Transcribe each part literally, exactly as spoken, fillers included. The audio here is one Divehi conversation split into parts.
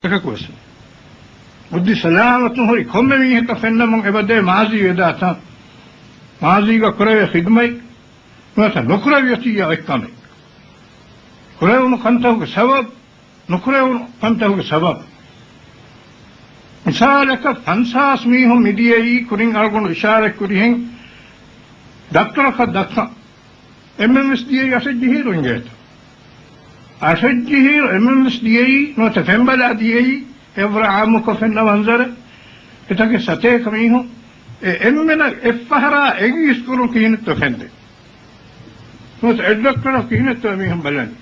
އެކަކުވެސް ބުއްދި ސަލާމަތުން ހުރި ކޮންމެ މީހަކަށް ފެންނަމުން އެބަދޭ މާޒީ ވެދާތަން، މާޒީގަ ކުރެވޭ ޚިދުމަތް ނުވަތަ ނުކުރެވިއޮތިއްޔާ އޮތްކަމެއް. ކުރެވުނު ކަންތަކުގެ ސަބަބު، ނުކުރެވުނު ކަންތަކުގެ ސަބަބު. މިސާލަކަށް ފަންސާސް މީހުން މިދިޔައީ، ކުރިން އަޅުގަނޑު އިޝާރަތް ކުރިހެން ޑޮކްޓަރަކަށް ދައްކަން. އެންމެންވެސް ދިޔައީ އަށެއް ޖިހިއިރު އިނގޭތަ؟ އަށެއް ޖިހިއިރު އެންމެންވެސް ދިޔައީ ނުވަތަ ފެންބަލާ ދިޔައީ އެއްވަރަށް އާއްމުކޮށް ފެންނަ މަންޒަރެއް. އެތަކެއް ސަތޭކަ މީހުން އެ އެންމެނަށް އެއްފަހަރާ އެއް އިސްކުރުން ކިހިނެއްތޯ ފެންދެން. ނުވަތަ އެއް ޑޮކްޓަރަށް ކިހިނެއްތޯ މީހުން ބަލަނީ.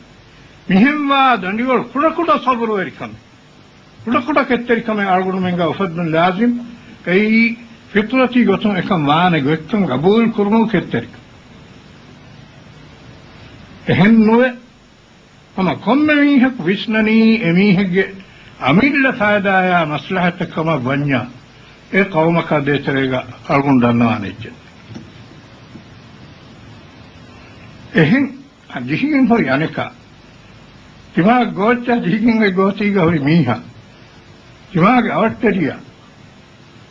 މިހެންވާ ދަނޑިވަޅު ކުޑަކުޑަ ސަބުރުވެރިކަމެއް، ކުޑަކުޑަ ކެތްތެރިކަމެއް އަޅުގަނޑުމެންގަ އުފައްދުން ލާޒިމް. އެއީ ފިޠުރަތީ ގޮތުން އެކަން ވާނެ ގޮތްކަން ގަބޫލު ކުރުމުގެ ކެތްތެރިކަން. އެހެން ނުވެ، ހަމަ ކޮންމެ މީހަކު ވިސްނަނީ އެމީހެއްގެ އަމިއްލަ ފައިދާޔާ މަސްލަހަތަށް ކަމަށް ވަންޏާ، އެ ޤައުމަކާ ދޭތެރޭގަ އަޅުގަނޑު ދަންނަވާނެ އެއްޗެއް. އެހެން ޖިހިގެން ހުރި އަނެކާ، ތިމާގެ ގޯއްޗާ ޖިހިގެން އޮތް ގޯތީގަ ހުރި މީހާ، ތިމާގެ އަވަށްޓެރިޔާ،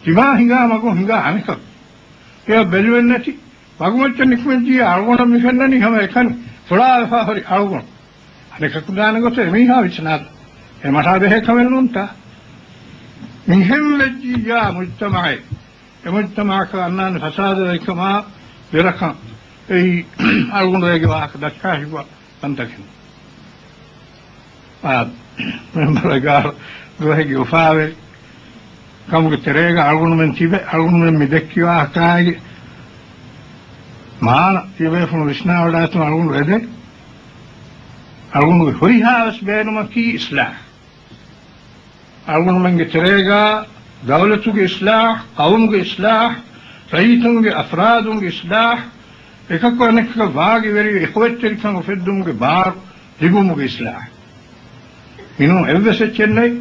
ތިމާ ހިނގާ މަގުން ހިނގާ އަނެކަކު، އެއަށް ބެލުމެއް ނެތި މަގުމައްޗަށް ނިކުމެއްޖިއްޔާ އަޅުގަނޑަށް މި ފެންނަނީ ހަމަ އެކަނި ފުޅާވެފާ ހުރި އަޅުގަނޑު. އަނެކަކު ދާނެ ގޮތެއް އެމީހާ ވިސްނާތަ؟ އެ މަށާ ބެހޭ ކަމެއް ނޫންތާ؟ މިހެން ވެއްޖިއްޔާ މުޖްތަމަޢެއް، އެ މުޖްތަމަޢަކަށް އަންނާނެ ފަސާދަވެރިކަމާ ބެރަކަން. އެއީ އަޅުގަނޑު އޭގެ ވާހަކަ ދައްކާ ހިތްވާ ކަންތަކެއް. އާ، މެމްބަރ ގާރު ދުވަހެއްގެ އުފާވެރި ކަމުގެ ތެރޭގަ އަޅުގަނޑުމެން ތިބެ، އަޅުގަނޑުމެން މި ދެއްކި ވާހަކައިގެ މާނަ ތިބޭފުޅުން ވިސްނާވަޑާތުން އަޅުގަނޑު އެދެ. އަޅުގަނޑުގެ ހުރިހާވެސް ބޭނުމަކީ އިސްލާހް. އަޅުގަނޑުމެންގެ ތެރޭގަ ދައުލަތުގެ އިސްލާހް، ޤައުމުގެ އިސްލާހް، ރައްޔިތުންގެ އަފްރާދުންގެ އިސްލާހް، އެކަކު އަނެކަކަށް ވާގިވެރިވެ އެކުވެއްޗެރިކަން އުފެއްދުމުގެ ބާރު ލިބުމުގެ އިސްލާހް. މިނޫން އެއްވެސް އެއްޗެއް ނެތް.